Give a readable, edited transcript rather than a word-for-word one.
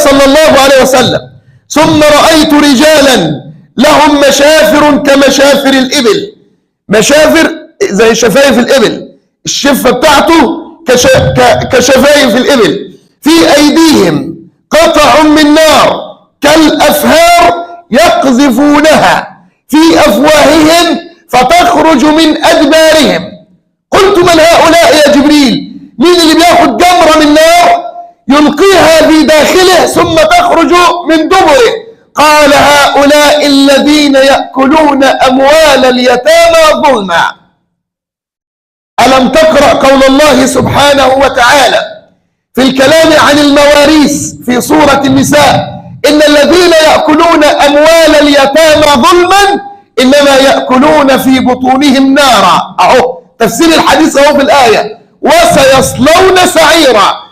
صلى الله عليه وسلم: ثم رأيت رجالا لهم مشافر كمشافر الإبل. مشافر زي شفايف الإبل، الشفة بتاعته كشفايف الإبل، في أيديهم قطع من نار كالأفهار يقذفونها في أفواههم فتخرج من أدبارهم. قلت: من هؤلاء يا جبريل؟ مين اللي بياخد جمرة من نار يلقيها في داخله ثم تخرج من دبره؟ قال: هؤلاء الذين يأكلون أموال اليتامى ظلما. ألم تقرأ قول الله سبحانه وتعالى في الكلام عن المواريث في سورة النساء: إن الذين يأكلون أموال اليتامى ظلما إنما يأكلون في بطونهم نارا. أهو تفسير الحديث أهو في الآية: وسيصلون سعيرا.